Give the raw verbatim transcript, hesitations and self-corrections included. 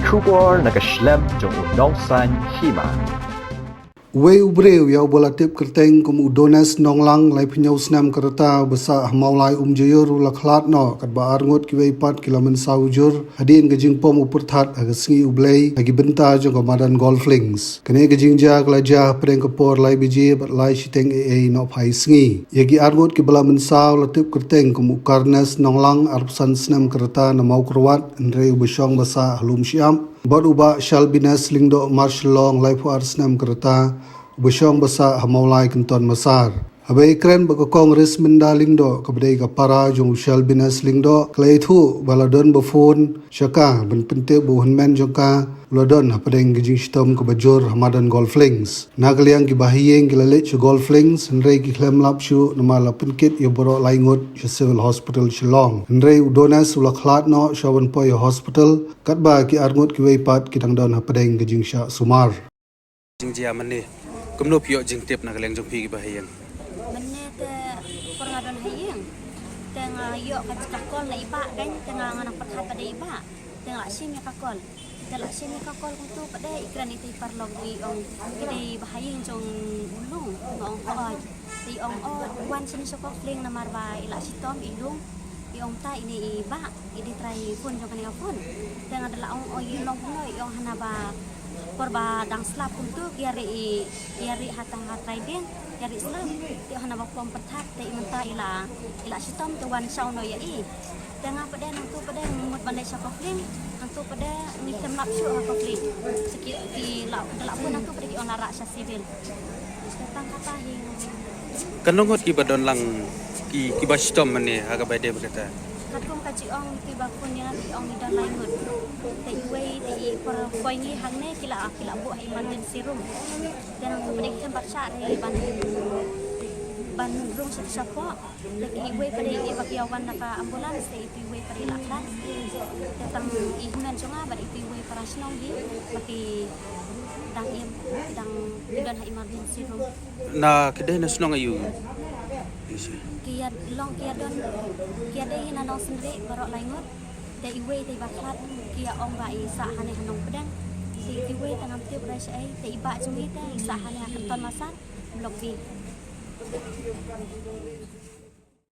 Khubor na ka shlem jong u nongsan hima. Uwei u briew ïa uba la tip kyrteng kum u Dones Nonglang, laiphew snem ka rta, uba sah ha Mawlai Umjaiur, u la khlad noh, katba arngut kiwei pat ki la mynsaw jur hadien ka jingpom u pyrthat ha ka sngi U Blei ha ki bynta jong ka madan Golf Links. Kane ka jingjia ka la jia hapdeng ka por lai baje bad lai shiteng eiei nohphai sngi. Ïa ki arngut kiba la mynsaw la tip kyrteng kum u Karnes Nonglang, arphew san snem ka rta, na Mawkyrwat, hynrei uba shong ba sah ha Lumshyiap, bad u Bah Shalbines Lyngdoh Marshallong, laiphew ar snem ka rta, uba shong ba sah ha Mawlai Kynton Massar. Haba ïakren bad ka Kong Risminda Lyngdoh, kaba dei ka para jong u Shalbines Lyngdoh, ka la ïathuh ba la don ba phone sha ka ban pyntip ba u hynmen jong ka u la don hapdeng ka jingshitom kaba jur ha madan Golf Links. Na ka liang ki bahaïing ki la leit sha Golf Links, hynrei ki khlem lap shuh namar la pynkit ïa u baroh lai ngut sha Civil Hospital Shillong. Hynrei u Dones u la khlad noh sha ban poi ha hospital, katba ki arngut kiwei pat ki dang don hapdeng ka jingshah sumar. Jingjia mynne, kumno phi ïoh jingtip na ka liang jong phi ki bahaïing? Mynne te por nga don ha ïing, te nga ïoh ka, ka call na i bah, kan, te nga, nga nang pyrkhat ba dei i bah, te nga la shim ïa ka call. Te la shim ïa ka call kumtu pat de i kren ïa i paralok, i ong i dei bahaïing jong u Lung, nga ong hooid. Te i ong, oh, wan shane sha Kawfling namar ba i la shitom i Lung. I ong ta ine i bah, i dei trai phone jong kane ka phone. Te nga da la ong, oh, i long kumno, i ong hana ba por ba dang slap kumtu, ki ïa ri, i ïa ri ha tang ha trai dieng, ïa ri slap. Te hana ba pom pyrthat, te i mynta i la, i la shitom, te wan shaw noh ïa i. Te nga pat de nangtu pat de ngi mut ban leit sha Kawfling, nangtu pat de ngi khlem lap shuh ha Kawfling. Sa ki, ki la, da la phone nangtu pat de ki ong la rah sha Civil. Te tang kata hi. Katno ngut kiba don lang ki, kiba shitom mynne ha kaba ïadei bad kata? Katkum ka jingong kiba phone ïa nga ki ong ngi don lai ngut. Te iwei te i por poi ngi hangne ki la, ki la buh ha emergency room. Te nangtu pat de ki khlem pat shah re ban, ban rung sha, shapoh. Te ki iwei pat de iba ki ïa wan na ka ambulance, te itu iwei pat de la khlad. Te tang i hynmen jong nga bad itu iwei para shnong hi ba ki dang im, ki dang, ki don ha emergency room. Na ki dei na shnong aïu? Ki ïa long, ki ïa don, ki ïa dei na Nongsynrih baroh lai ngut. Te iwei te iba khlad ki ïa ong ba i sah hane ha Nongpdeng. Te iwei te ngam tip re shaei, te i bah jong i te i sah hane ha Kynton Massar, Block B.